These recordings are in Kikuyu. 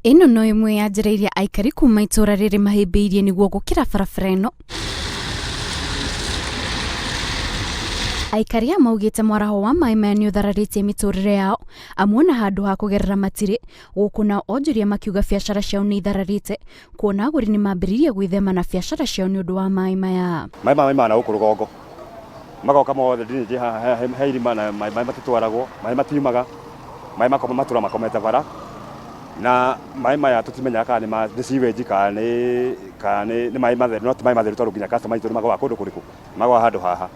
Ĩno no ĩmwe ya njĩra iria aikari kuma itũra rĩrĩ mahĩmbĩirie nĩguo gũkĩra barabara ĩno. Aikari aya maugĩte mwaraho wa maĩ maya nĩ ũthararĩtie mĩtũrĩre yao, amu ona handũ ha kũgerera matirĩ. Gũkũ nao onjoria makiuga biacara ciao nĩ ithararĩte, kuona agũri nĩ mambĩrĩirie gwĩthema na biacara ciao nĩ ũndũ wa maĩ maya. Maĩ maya maimaga na gũkũ rũgongo, magoka mothe drainage haha he irima na maĩ matitwaragwo, maĩ matiumaga, maĩ makoma matũra makomete bara, na maĩ maya tũtimenyaga kana nĩ sewage kana nĩ kana nĩ maĩ matheru, no ti maĩ matheru tondũ nginya customer aitũ nĩ magũaga kũndũ kũrĩkũ? Magũaga handũ haha.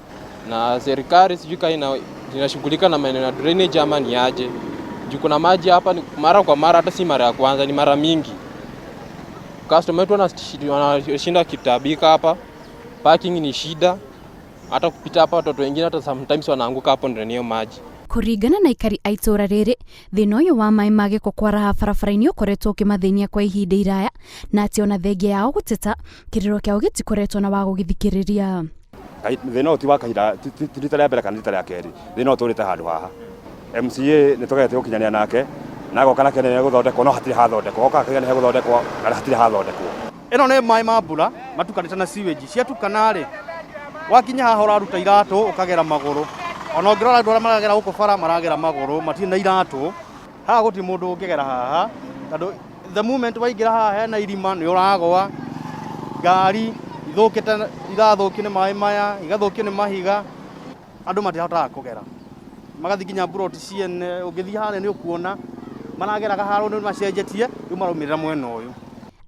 Na serikali sijui kama inashughulika na maeneo ya drainage ama ni aje. Juu kuna maji hapa ni mara kwa mara, hata si mara ya kwanza, ni mara mingi. Customer wetu wanashinda kitabika hapa, parking ni shida, hata kupita hapa watoto wengine hata sometimes wanaanguka hapo ndani ya maji. Kũringana na aikari a itũũra rĩrĩ, thĩna ũyũ wa maĩ ma gĩko kwaraha barabara-inĩ ũkoretwo ũkĩmathĩnia kwa ihinda iraya, na atĩ ona thengia yao gũteta, kĩrĩro kĩao gĩtikoretwo na wa gũgĩthikĩrĩria. Thĩna ũyũ ti wa kahinda, ti rita rĩa mbere kana rita rĩa kerĩ, thĩna ũyũ tũrĩte handũ haha. MCA nĩ tũgeretie gũkinyanĩra nake, na agoka na kĩenereria gũthondekwo no hatirĩ hathondekwo, oka akauga nĩ hegũthondekwo na hatirĩ hathondekwo. Ĩno nĩ maĩ ma mbura matukanĩte na sewage, ciatukana rĩ, wakinya haha ũraruta iratũ ũkagera magũrũ, ona ũngĩrora andũ arĩa maragera gũkũ bara maragera magũrũ matirĩ na iratũ, haha gũtirĩ mũndũ ũngĩgera haha tondũ the moment waingĩra haha hena irima nĩ ũragwa, ngari ithũkĩte irathũkio nĩ maĩ maya, igathũkio nĩ mahiga, andũ matihotaga kũgera, magathiĩ nginya mburoti ciene, ũngĩthiĩ harĩa nĩ ũkuona marageraga harĩa nĩ macenjetie rĩu maraumĩrĩra mwena ũyũ.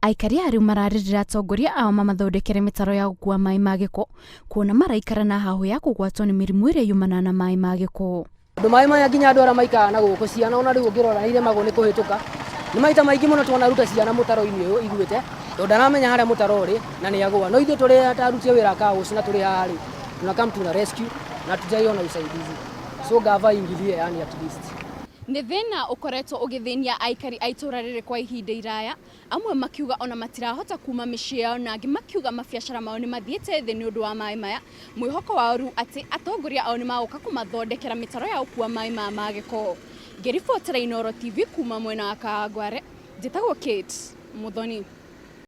Aikari aya rĩu mararĩrĩra atongoria ao mamathondekere mĩtaro ya gũkua maĩ ma gĩko, kuona maraikara na hahũ ya kũgwatwo nĩ mĩrimũ ĩrĩa yumanaga na maĩ ma gĩko. Tondũ maĩ maya nginya andũ arĩa maikaraga na gũkũ ciana ona rĩu ũngĩrora nĩ iremagwo nĩ kũhĩtũka. Nĩ maita maingĩ mũno twanaruta ciana mũtaro-inĩ ũyũ iguĩte tondũ ndaramenya harĩa mũtaro ũrĩ na nĩ agũa. No ithuĩ tũrĩ ta aruti a wĩra a car wash na tũrĩ haha rĩ, tuna come tuna rescue na hatujaiona usaidizi. So gava ingilie yani at least. Nĩ thĩna ũkoretwo ũgĩthĩnia aikari a itũra rĩrĩ kwa ihinda iraya, amwe makiuga ona matirahota kuma mĩciĩ yao na angĩ makiuga mabiacara mao nĩ mathiĩte thĩ nĩ ũndũ wa maĩ maya. Mwĩhoko wao rĩu atĩ atongoria ao nĩ magũka kũmathondekera mĩtaro ya gũkua maĩ maya ma gĩko. Ngĩribotera Inooro TV kuma mwena wa Kawangware, njĩtagwo Kate Muthoni.